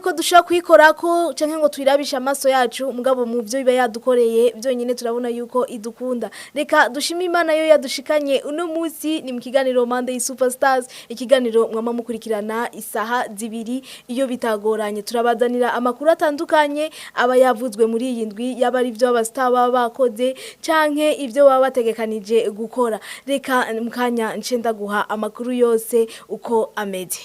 yuko dushobora kuyikorako canke ngo tuyirabishe amaso yacu, mugabo mu byo iba yadukoreye byonyine turabona yuko idukunda. Reka dushime Imana yo yadushikanye uno munsi. Ni mu kiganiro Monday Superstars, ikiganiro mwama mukurikirana isaha 2 iyo bitagoranye. Turabazanira amakuru atandukanye aba yavuzwe muri iyi ndwi, yaba ari byo abastar baba bakoze canke ibyo baba bategekanije gukora. Reka mukanya nce ndaguha amakuru yose uko ameze.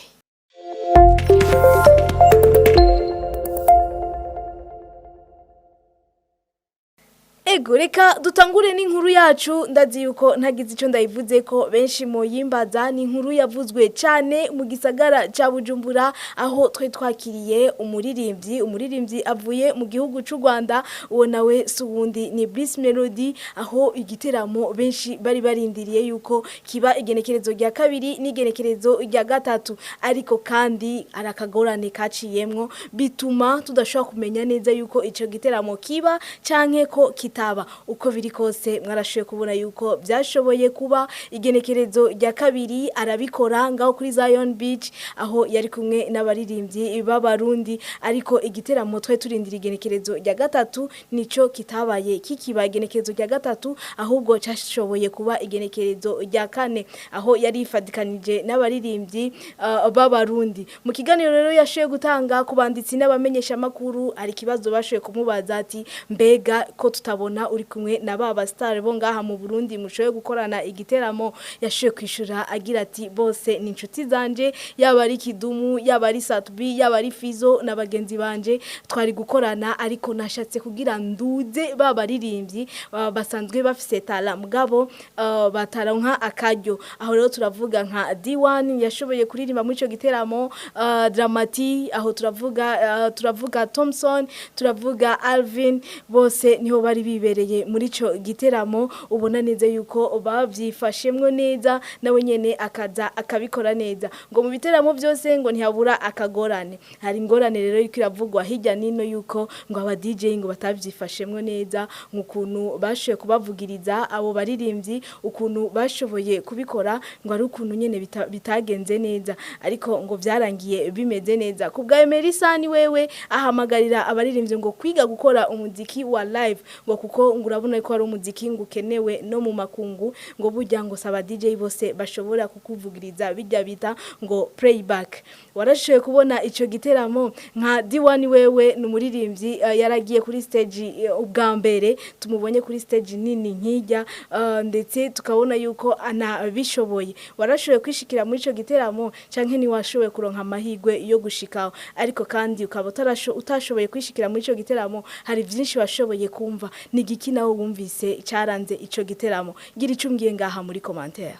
Ego, reka dutangure n'inkuru yacu. Ndazi yuko ntagize ico ndayivuze ko benshi mu yimbaza. Ni inkuru yavuzwe cyane mu gisagara ca Bujumbura, aho twe twakiriye umuririmbyi avuye mu gihugu c'u Rwanda. Uwo nawe si uwundi, ni Bruce Melody, aho igiteramo benshi bari barindiriye yuko kiba igenekerezo rya 2 n'igenekerezo rya 3, ariko kandi arakagorane kaciyemwo bituma tudashobora kumenya neza yuko ico giteramo kiba canke ko kita. Uko biri kose mwarashoboye kubona yuko byashoboye kuba igenekerezo rya 2, arabikora ngaho kuri Zion Beach, aho yari kumwe n'abaririmbyi b'abarundi. Ariko igiteramo twe turindira igenekerezo rya 3 nico kitabaye kikiba igenekerezo rya 3, ahubwo cyashoboye kuba igenekerezo rya 4, aho yari ifadikanije n'abaririmbyi b'abarundi. Mu kiganiro rero yashoboye gutanga ku banditsi n'abamenyesha makuru, hari ikibazo bashoboye kumubaza ati: mbega ko tutabona uri kumwe na baba star bo ngaha mu Burundi mushoye gukorana igiteramo? Yashoye kwishura agira ati: bose ni inshuti zanje, yaba ari Kidumu, yaba ari Satubi, yaba ari Fizo na bagenzi banje twari gukorana, ariko nashatse kugira nduze baba ririmbyi basanzwe bafise tala mugabo bataronka akaryo. Aho rero turavuga nka D1 yashoboye kuririmba muri ico giteramo, Dramati, aho turavuga Thompson, turavuga Alvin, bose niho bari bibereye muri ico giteramo. Ubona neza yuko bavyifashemwo neza, nawe nyene akaza akabikora neza. Ngo mu biteramo byose ngo ntihabura akagorane. Hari ingorane rero yuko iravugwa hirya nino yuko ngo aba DJ ngo batavyifashemwo neza, nk'ukuntu bashoboye kubavugiriza abo baririmbyi, ukuntu bashoboye kubikora, ngo ari ukuntu nyene bitagenze neza, ariko ngo vyarangiye bimeze neza. Ku bwa Emerisa ni wewe ahamagarira abaririmbyi ngo kwiga gukora umuziki wa live, ngo kuko ngo urabona ko ari umuziki ngo ukenewe no mu makungu, ngo burya ngo saba DJ bose bashobora kukuvugiriza bijya bita ngo playback. Warashoboye kubona ico giteramo nka D1, wewe ni umuririmbyi yaragiye kuri stage ubwa mbere tumubonye kuri stage nini nkijya, ndetse tukabona yuko anabishoboye. Warashoboye kwishikira muri ico giteramo canke ni washoboye kuronka amahigwe yo gushikaho? Ariko kandi ukaba utashoboye kwishikira muri ico giteramo, hari byinshi washoboye kumva. Ni igiki nawe wumvise cyaranze ico giteramo? Gira ico umbwiye ngaha muri commentaire.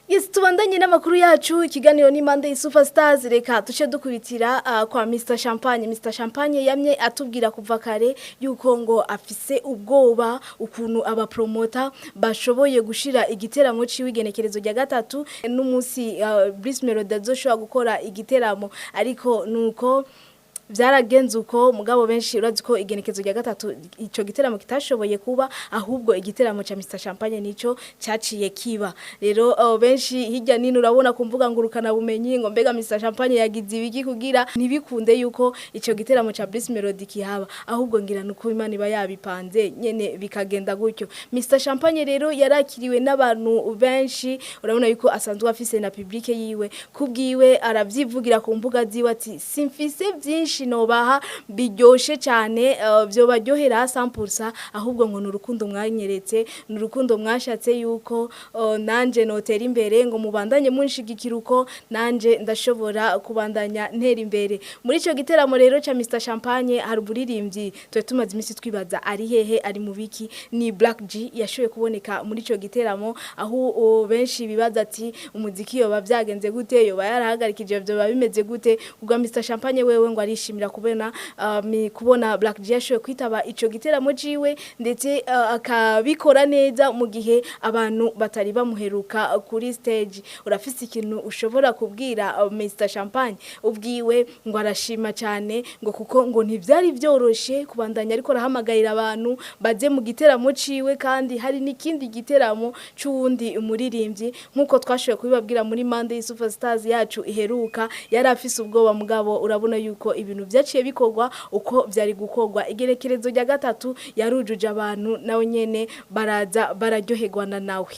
Yes, tubandanye n'amakuru yacu. Ikiganiro ni Monday Superstars. Reka tuce dukubitira kwa Mr Champagne. Mr Champagne yamye atubwira kuva kare yuko ngo afise ubwoba ukuntu aba promoter bashoboye gushira igiteramo ciwe igenekerezo rya 3 n'umunsi Bruce Melody azoshobora gukora igiteramo, ariko nuko byaragenze uko. Mugabo benshi urazi ko igenekezo rya 3 ico giteramo kitashoboye kuba, ahubwo igiteramo ca Mr Champagne nico caciye kiba. Rero benshi hirya nino urabona kumvuga ngurukana bumenyi ngo mbega Mr Champagne yagize ibiki kugira ntibikunde yuko ico giteramo ca Bruce Melody kihaba, ahubwo ngira nuko Imana iba yabipanze nyene bikagenda gutyo. Mr Champagne rero yarakiriwe n'abantu benshi, urabona yuko asanzwe afise na public yiwe. Kubwiwe aravyivugira ku mbuga ziwe ati: simfise byinshi nobaha biryoshe cyane byo baryohera 100%, ahubwo ngo nurukundo mwanyeretse, nurukundo mwashatse yuko nanje notera imbere, ngo mubandanye munshigikira uko nanje ndashobora kubandanya ntera imbere. Muri ico giteramo rero ca Mr Champagne hari umuririmbyi twe tumaze iminsi twibaza ari hehe, ari mu biki, ni Black G yashoboye kuboneka muri ico giteramo, aho benshi bibaza ati umuziki yoba byagenze gute, yoba yarahagarikije, byo bimeze gute? Ubwo Mr Champagne wewe ngo ari yishimira kubona kubona Black G yashoboye kwitaba ico giteramo ciwe, ndetse akabikora neza mu gihe abantu batari bamuheruka kuri stage. Urafise ikintu ushobora kubwira Mr Champagne? Ubwiwe ngo arashima cyane, ngo kuko ngo ntivyari vyoroshe kubandanya ariko arahamagarira abantu baze mu giteramo ciwe, kandi hari n'ikindi giteramo c'uwundi umuririmbyi. Nkuko twashoboye kubibabwira muri Monday Superstars yacu iheruka, yari afise ubwoba, mugabo urabona yuko ibintu vyaciye bikorwa uko vyari gukorwa. Igerekerezo rya 3 yarujuje abantu, nawe nyene baraza bararyoherwana nawe.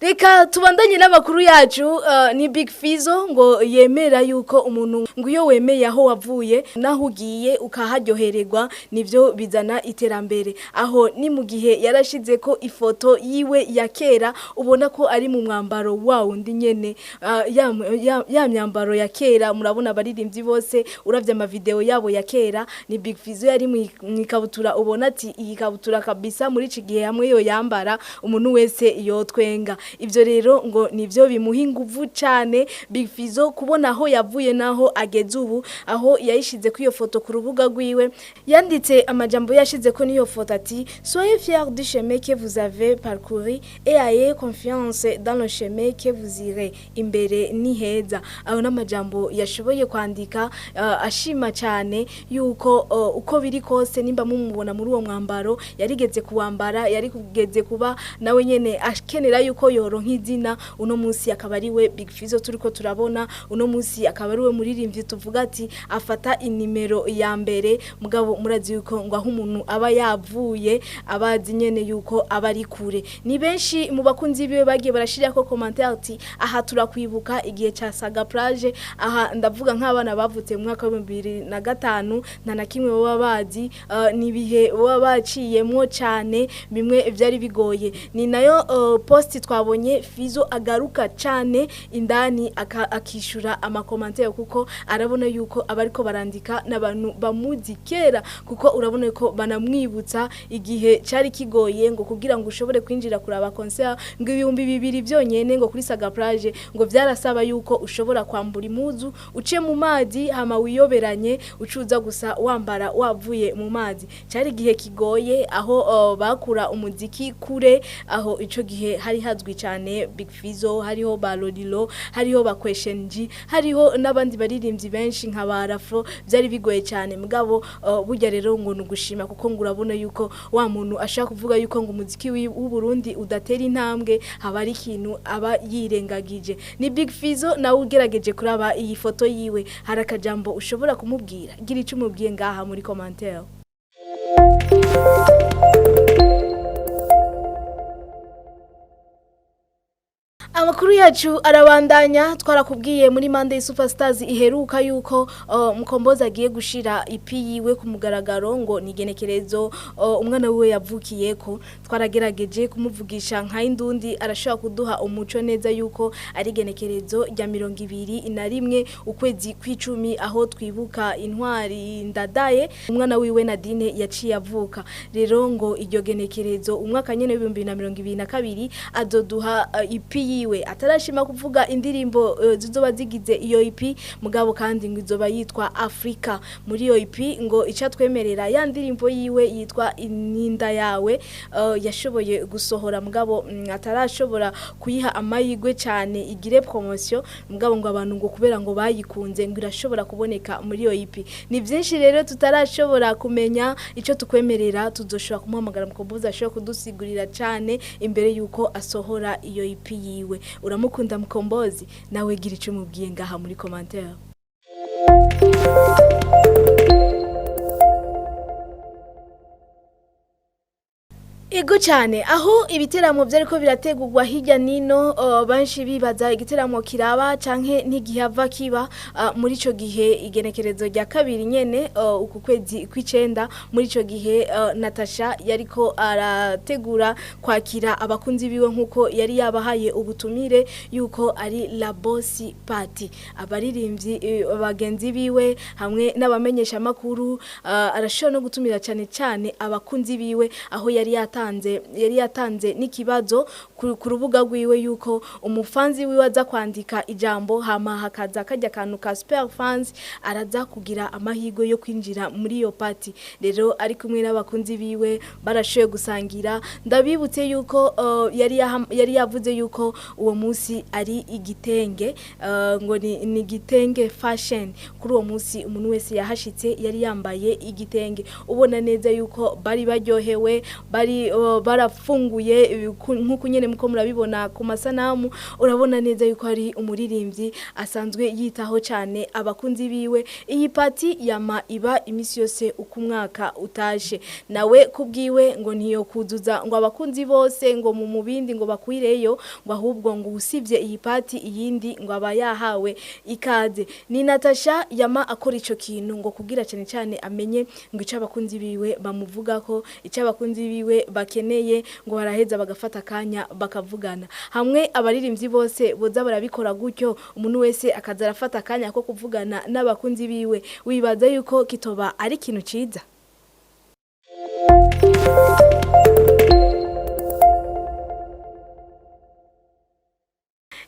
Reka tubandanye n'amakuru yacu. Ni Big Fizzo ngo yemera yuko umuntu ngo iyo wemeye aho wavuye naho ugiye ukaharyohererwa nivyo bizana iterambere. Aho ni mu gihe yarashize ko ifoto yiwe ya kera, ubona ko ari mu mwambaro wa wundi nyene, ya myambaro ya kera. Murabona abaririmbyi bose uravye ama video yabo ya kera, ni Big Fizzo yari mu ikabutura, ubona ati iyi kabutura kabisa muri iki gihe hamwe yo yambara umuntu wese yotwenga. Ivyo rero ngo nivyo bimuha inguvu cyane Big Fizzo kubona aho yavuye naho ageze ubu. Aho yayishize ku iyo foto ku rubuga rwiwe, yanditse amajambo yashize ko niyo foto ati: "Soyez fiers du chemin que vous avez parcouru et ayez confiance dans le chemin que vous irez, imbere ni heza." Ayo n'amajambo yashoboye kwandika, ashima cyane yuko uko biri kose nimba mumubona muri uwo mwambaro yarigeze kuwambara, yarigeze kuba nawe nyene akenera yuko yoronka izina. Uno munsi akaba ari we Big Fizzo turiko turabona, uno munsi akaba ari we muririmbyi tuvuga ati afata inimero ya mbere. Mugabo murazi yuko ngo aho umuntu aba yavuye abazi nyene yuko aba ari kure. Ni benshi mu bakunzi biwe bagiye barashira ko commentaire ati: "Aha turakwibuka igihe ca Saga Plage." Aha ndavuga nk'abana bavutse mu mwaka wa 2005, nta na kimwe baba bazi, nibihe baba baciyemwo cyane, bimwe vyari bigoye. Ni nayo post twabonye Fizzo agaruka cyane indani akishura amakomantere, kuko arabona yuko abariko barandika n'abantu bamuzi kera, kuko urabona ko banamwibutsa igihe cari kigoye ngo kugira ngo ushobore kwinjira kuraba concert ngo 2000 byonyene ngo kuri Saga Plage, ngo vyarasaba yuko ushobora kwambura impuzu uce mu mazi hama wiyoberanye ucuza gusa wambara wavuye mu mazi. Cari igihe kigoye aho bakura umuziki kure, aho ico gihe hari hazwi cyane Big Fizzo, hariho ba Lolilo, hariho ba Question G, hariho n'abandi baririmbyi benshi nka ba Rafro. Byari bigoye cyane, mugabo burya rero ngo nugushima, kuko ngo urabona yuko wa muntu ashaka kuvuga yuko ngo umuziki w'u Burundi udatera intambwe haba ari ikintu aba yirengagije. Ni Big Fizzo nawe ugerageje kuraba iyi foto yiwe, hari akajambo ushobora kumubwira, gira ico umubwiye ngaha muri commentaire. Amakuru yacu arabandanya. Twarakubwiye muri Monday Superstars iheruka yuko Mukombozi agiye gushira ipi yiwe ku mugaragaro, ngo nigenekerezo umwana wiwe yavukiyeko. Twaragerageje kumuvugisha nka indundi, arashobora kuduha umuco neza yuko ari genekerezo rya 21 ukwezi kw'icumi, aho twibuka intwari Ndadaye, umwana wiwe Nadine yaciye avuka. Rero ngo iryo genekerezo umwaka nyene 2022 azoduha ipi yiwe. Atarashima kuvuga indirimbo zizoba zigize iyo EP, mugabo kandi ngo izoba yitwa Africa. Muri iyo EP ngo icatwemerera ya ndirimbo yiwe yitwa Ininda yawe, yashoboye gusohora, mugabo atarashobora kuyiha amahirwe cyane igire promotion, mugabo ngo abantu ngo kubera ngo bayikunze ngo irashobora kuboneka muri iyo EP. Ni byinshi rero tutarashobora kumenya. Ico tukwemerera, tuzoshobora kumuhamagara Mukombozi ashobora kudusigurira cyane imbere yuko asohora iyo EP yiwe. Uramukunda Mukombozi? Nawe gira ico umubwiye ngaha muri commentaire. Ego cyane, aho ibiteramo byariko birategurwa hirya nino, banshi bibaza igiteramo kiraba canke ntigihava kiba. Muri ico gihe igenekerezo rya 2 nyene uku kwezi kw'icenda, muri ico gihe Natasha yariko arategura kwakira abakunzi biwe nkuko yari yabahaye ubutumire yuko ari la boss party, abaririmbyi bagenzi biwe hamwe n'abamenyesha makuru. Arashobora no gutumira cyane cyane abakunzi biwe, aho yari yatanze yari yatanze n'ikibazo ku rubuga rwiwe yuko umufanzi wiwe aza kwandika ijambo, hama hakaza kajya kantu ka super fans, araza kugira amahirwe yo kwinjira muri iyo party. Rero ari kumwe n'abakunzi biwe, barashoboye gusangira. Ndabibutse yuko yari yavuze yuko uwo munsi ari igitenge, ngo ni igitenge fashion. Kuri uwo munsi umuntu wese yahashitse yari yambaye igitenge, ubona neza yuko bari baryohewe, bari barafunguye nk'uko nyene muko murabibona ku masanamu. Urabona neza yuko ari umuririmbyi asanzwe yitaho cyane abakunzi biwe. Iyi party yama iba imisi yose uko umwaka utashe. Nawe kubwiwe ngo ntiyo kuzuza ngo abakunzi bose ngo mu mubindi ngo bakwireyo, ngo ahubwo ngo usibye iyi party, iyindi ngo aba yahawe ikaze. Ni Natasha yama akora ico kintu ngo kugira cyane cyane amenye ngo ico abakunzi biwe bamuvugako, ico abakunzi biwe bakeneye, ngo baraheza bagafata akanya bakavugana hamwe. Abaririmbyi bose boza barabikora gutyo, umuntu wese akaza arafata akanya ko kuvugana n'abakunzi biwe, wibaza yuko kitoba ari ikintu ciza.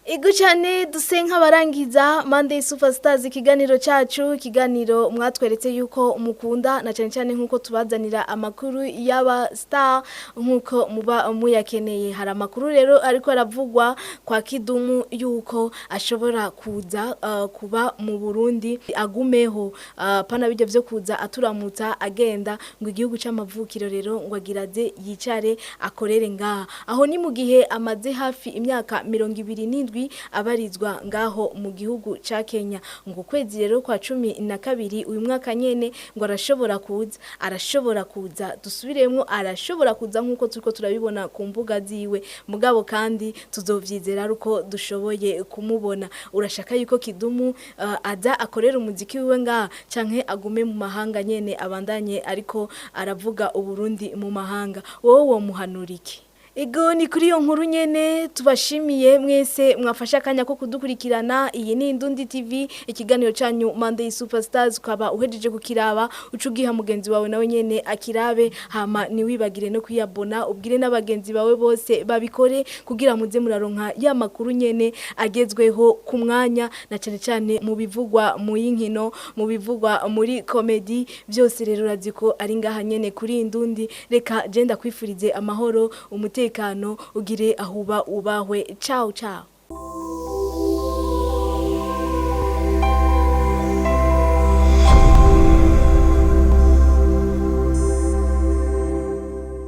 Ego cyane, duse nk'abarangiza Monday Superstars, ikiganiro cyacu, ikiganiro mwatweretse yuko mukunda, na cyane cyane nkuko tubazanira amakuru y'aba star nkuko muba muyakeneye. Hari amakuru rero ariko aravugwa kwa Kidumu yuko ashobora kuza kuba mu Burundi, agumeho, pana bijyo byo kuza aturamutsa agenda, ngo igihugu c'amavukiro. Rero ngo agiraze yicare akorere ngaha. Aho ni mu gihe amaze hafi imyaka 27 abarizwa ngaho mu gihugu ca Kenya. Ngo kwezi rero kwa 12 uyu mwaka nyene ngo arashobora kuza, dusubiremwo, arashobora kuza nkuko turiko turabibona ku mbuga ziwe. Mugabo kandi tuzovyizera aruko dushoboye kumubona. Urashaka yuko Kidumu aza akorera umuziki wiwe ngaha, canke agume mu mahanga nyene, abandanye ariko aravuga Uburundi mu mahanga? Wowe womuhanura iki? Ego, ni kuri iyo nkuru nyene tubashimiye mwese mwafashe akanya ko kudukurikirana. Iyi ni Indundi TV, ikiganiro canyu Monday Superstars. Ukaba uhejeje kukiraba, uca ugiha mugenzi wawe nawe nyene akirabe, hama ntiwibagire no kwiyabona, ubwire n'abagenzi bawe bose babikore kugira muze muraronka ya makuru nyene agezweho ku mwanya, na cane cane mu bivugwa mu yinkino, mu bivugwa muri comedy, byose rero urazi ko ari ngaha nyene kuri Indundi. Reka je ndakwifurize amahoro, umutekano, ugire ahuba ubahwe. Ciao ciao.